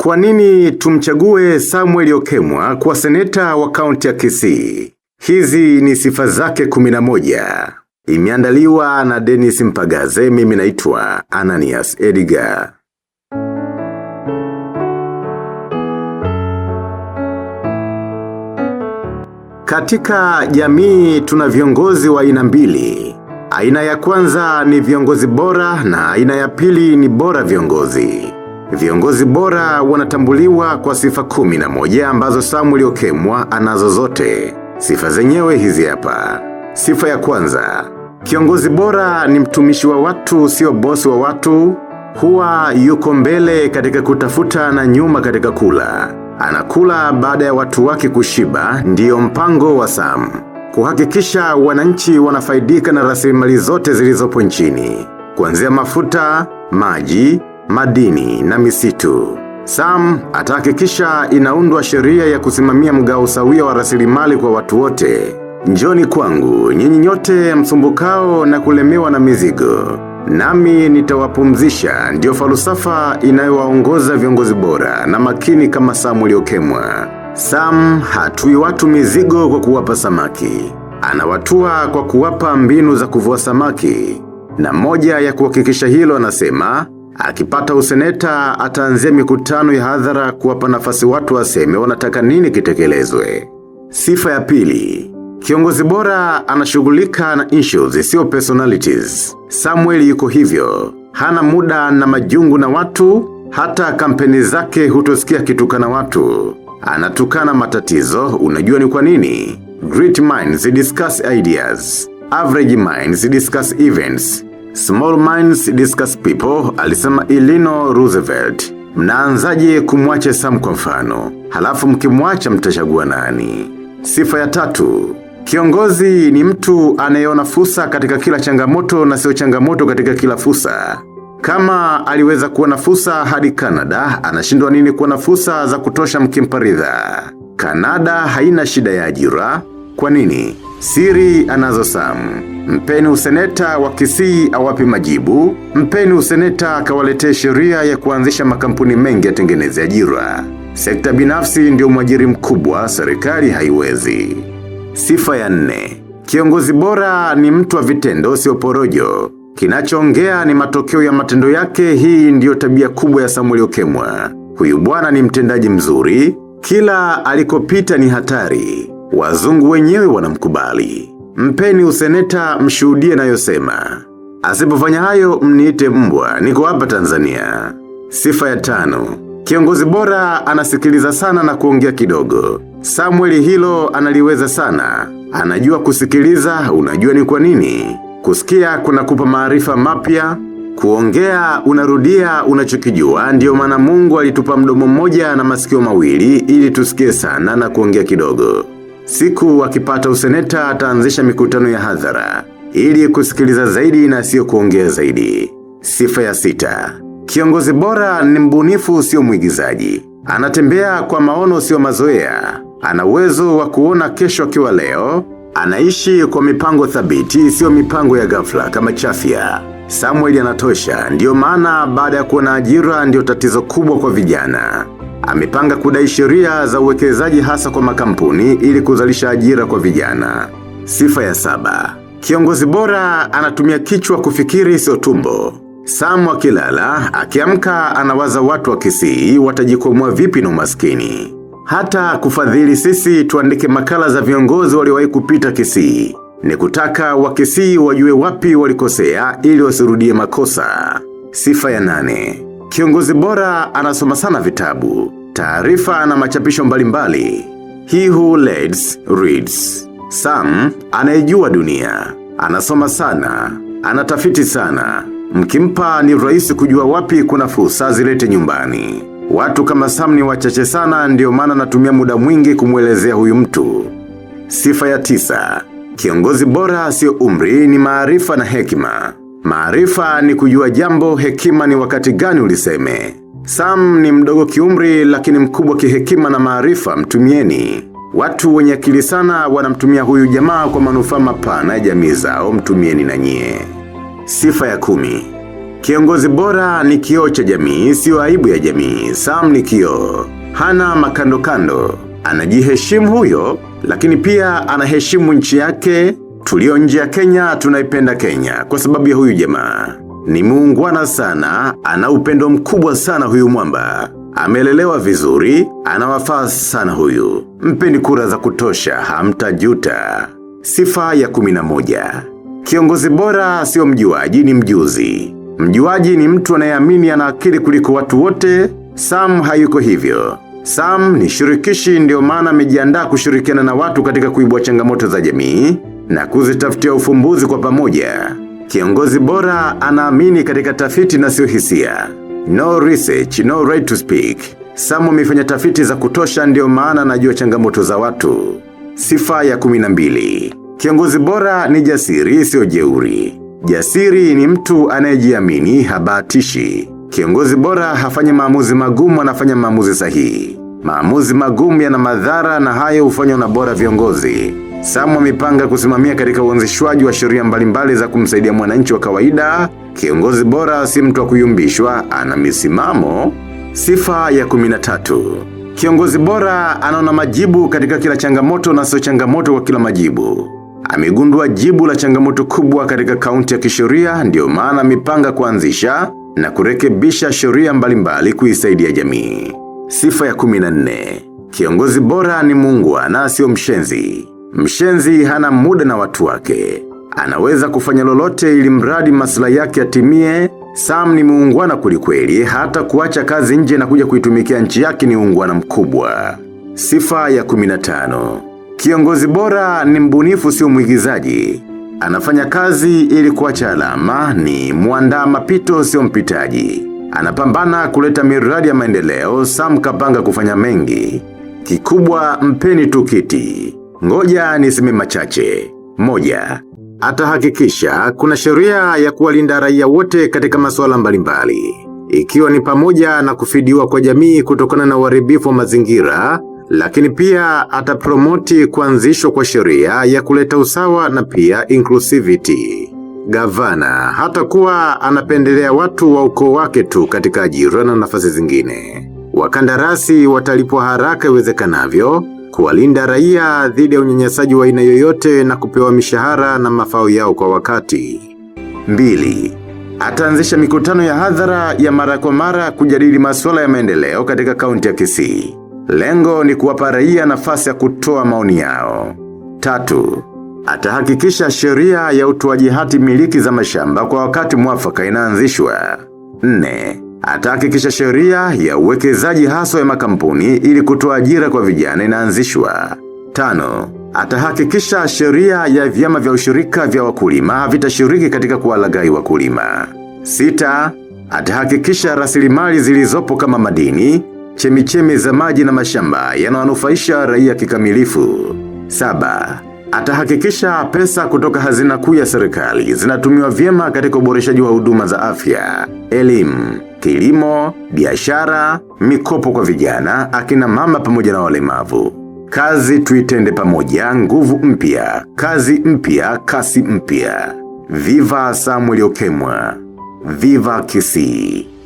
Kwa nini tumchague Samuel Okemwa kwa seneta wa kaunti ya Kisii? Hizi ni sifa zake 11. Imeandaliwa na Dennis Mpagaze, mimi naitwa Ananias Edgar. Katika jamii tuna viongozi wa aina mbili. Aina ya kwanza ni viongozi bora na aina ya pili ni bora viongozi. Viongozi bora wanatambuliwa kwa sifa 11 ambazo Samuel Okemwa anazo zote. Sifa zenyewe hizi hapa. Sifa ya kwanza, kiongozi bora ni mtumishi wa watu, sio bosi wa watu. Huwa yuko mbele katika kutafuta na nyuma katika kula. Anakula baada ya watu wake kushiba, ndiyo mpango wa Sam. Kuhakikisha wananchi wanafaidika na rasilimali zote zilizopo nchini. Kuanzia mafuta, maji, madini na misitu. Sam atahakikisha inaundwa sheria ya kusimamia mgao sawia wa rasilimali kwa watu wote. Njoni kwangu, nyinyi nyote msumbukao na kulemewa na mizigo. Nami nitawapumzisha, ndio falsafa inayowaongoza viongozi bora na makini kama Samuel Okemwa. Sam hatui watu mizigo kwa kuwapa samaki. Anawatua kwa kuwapa mbinu za kuvua samaki. Na moja ya kuhakikisha hilo anasema, akipata useneta ataanzia mikutano ya hadhara kuwapa nafasi watu waseme wanataka nini kitekelezwe. Sifa ya pili, kiongozi bora anashughulika na issues, sio personalities. Samuel yuko hivyo, hana muda na majungu na watu, hata kampeni zake hutosikia kitukana watu. Anatukana matatizo, unajua ni kwa nini? Great minds discuss ideas, average minds discuss events, small minds discuss people, alisema Eleanor Roosevelt. Mnaanzaje kumwacha Sam kwa mfano? Halafu mkimwacha mtachagua nani? Sifa ya tatu, kiongozi ni mtu anayeona fursa katika kila changamoto na sio changamoto katika kila fursa. Kama aliweza kuona fursa hadi Canada, anashindwa nini kuona fursa za kutosha mkimpa ridhaa? Canada haina shida ya ajira. Kwa nini? Siri anazo Sam. Mpeni useneta wa Kisii awape majibu. Mpeni useneta akawaletee sheria ya kuanzisha makampuni mengi yatengeneze ajira. Sekta binafsi ndio mwajiri mkubwa, serikali haiwezi. Sifa ya nne, kiongozi bora ni mtu wa vitendo, sio porojo. Kinachoongea ni matokeo ya matendo yake. Hii ndiyo tabia kubwa ya Samuel Okemwa. Huyu bwana ni mtendaji mzuri, kila alikopita ni hatari. Wazungu wenyewe wanamkubali. Mpeni useneta mshuhudie nayosema. Asipofanya hayo mniite mbwa, niko hapa Tanzania. Sifa ya tano, kiongozi bora anasikiliza sana na kuongea kidogo. Samuel hilo analiweza sana. Anajua kusikiliza, unajua ni kwa nini? Kusikia kuna kupa maarifa mapya, kuongea unarudia unachokijua. Ndiyo maana Mungu alitupa mdomo mmoja na masikio mawili ili tusikie sana na kuongea kidogo. Siku akipata useneta ataanzisha mikutano ya hadhara ili kusikiliza zaidi na sio kuongea zaidi. Sifa ya sita, kiongozi bora ni mbunifu, sio mwigizaji. Anatembea kwa maono, sio mazoea. Ana uwezo wa kuona kesho akiwa leo. Anaishi kwa mipango thabiti, sio mipango ya ghafla kama chafya. Samuel anatosha, ndiyo maana baada ya kuona ajira ndio tatizo kubwa kwa vijana. Amepanga kudai sheria za uwekezaji hasa kwa makampuni ili kuzalisha ajira kwa vijana. Sifa ya saba, kiongozi bora anatumia kichwa kufikiri, sio tumbo. Sam akilala, akiamka anawaza watu wa Kisii watajikwamua vipi na umaskini. Hata kufadhili sisi tuandike makala za viongozi waliowahi kupita Kisii. Ni kutaka wa Kisii wajue wapi walikosea ili wasirudie makosa. Sifa ya nane, kiongozi bora anasoma sana vitabu, taarifa na machapisho mbalimbali. He who leads, reads. Sam anayejua dunia, anasoma sana, anatafiti sana. Mkimpa ni rahisi kujua wapi kuna fursa zilete nyumbani. Watu kama Sam ni wachache sana, ndio maana natumia muda mwingi kumwelezea huyu mtu. Sifa ya tisa, kiongozi bora sio umri, ni maarifa na hekima. Maarifa ni kujua jambo, hekima ni wakati gani uliseme. Sam ni mdogo kiumri lakini mkubwa kihekima na maarifa, mtumieni. Watu wenye akili sana wanamtumia huyu jamaa kwa manufaa mapana ya jamii zao, mtumieni na nyie. Sifa ya 10, Kiongozi bora ni kioo cha jamii, sio aibu ya jamii. Sam ni kioo. Hana makando kando. Anajiheshimu huyo, lakini pia anaheshimu nchi yake. Tulio nje ya Kenya tunaipenda Kenya kwa sababu ya huyu jamaa. Ni muungwana sana, ana upendo mkubwa sana huyu mwamba. Amelelewa vizuri, anawafaa sana huyu. Mpeni kura za kutosha, hamtajuta. Sifa ya 11. Kiongozi bora sio mjuaji ni mjuzi. Mjuaji ni mtu anayeamini ana akili kuliko watu wote. Sam hayuko hivyo. Sam ni shirikishi, ndio maana amejiandaa kushirikiana na watu katika kuibua changamoto za jamii na kuzitafutia ufumbuzi kwa pamoja. Kiongozi bora anaamini katika tafiti na sio hisia. No research, no right to speak. Sam amefanya tafiti za kutosha, ndio maana anajua changamoto za watu. Sifa ya 12. Kiongozi bora ni jasiri, sio jeuri. Jasiri ni mtu anayejiamini, habatishi. Kiongozi bora hafanyi maamuzi magumu, anafanya maamuzi sahihi. Maamuzi magumu yana madhara na hayo hufanywa na bora viongozi. Sam amepanga kusimamia katika uanzishwaji wa sheria mbalimbali za kumsaidia mwananchi wa kawaida. Kiongozi bora si mtu wa kuyumbishwa, ana misimamo. Sifa ya 13. Kiongozi bora anaona majibu katika kila changamoto na sio changamoto kwa kila majibu. Amegundua jibu la changamoto kubwa katika kaunti ya kisheria, ndio maana amepanga kuanzisha na kurekebisha sheria mbalimbali kuisaidia jamii. Sifa ya 14. Kiongozi bora ni muungwana, sio mshenzi. Mshenzi hana muda na watu wake. Anaweza kufanya lolote ili mradi maslahi yake yatimie. Sam ni muungwana kwelikweli, hata kuacha kazi nje na kuja kuitumikia nchi yake ni uungwana mkubwa. Sifa ya 15. Kiongozi bora ni mbunifu, sio mwigizaji. Anafanya kazi ili kuacha alama, ni muandaa mapito, sio mpitaji. Anapambana kuleta miradi ya maendeleo. Sam kapanga kufanya mengi. Kikubwa mpeni tu kiti. Ngoja niseme machache. 1. Atahakikisha kuna sheria ya kuwalinda raia wote katika masuala mbalimbali, ikiwa ni pamoja na kufidiwa kwa jamii kutokana na uharibifu wa mazingira, lakini pia atapromote kuanzishwa kwa sheria ya kuleta usawa na pia inclusivity. Gavana hatakuwa anapendelea watu wa ukoo wake tu katika ajira na nafasi zingine. Wakandarasi watalipwa haraka iwezekanavyo, kuwalinda raia dhidi ya unyanyasaji wa aina yoyote na kupewa mishahara na mafao yao kwa wakati. 2. Ataanzisha mikutano ya hadhara ya mara kwa mara kujadili masuala ya maendeleo katika kaunti ya Kisii. Lengo ni kuwapa raia nafasi ya kutoa maoni yao. 3. Atahakikisha sheria ya utoaji hati miliki za mashamba kwa wakati mwafaka inaanzishwa. 4. Atahakikisha sheria ya uwekezaji haswa ya makampuni ili kutoa ajira kwa vijana inaanzishwa. 5. Atahakikisha sheria ya vyama vya ushirika vya wakulima havitashiriki katika kuwalaghai wakulima. 6. Atahakikisha rasilimali zilizopo kama madini, chemichemi za maji na mashamba yanawanufaisha raia kikamilifu. 7. Atahakikisha pesa kutoka hazina kuu ya serikali zinatumiwa vyema katika uboreshaji wa huduma za afya, elimu, kilimo, biashara, mikopo kwa vijana, akina mama pamoja na walemavu. Kazi tuitende pamoja, nguvu mpya, kazi mpya, kasi mpya. Viva Samuel Okemwa. Viva Kisii.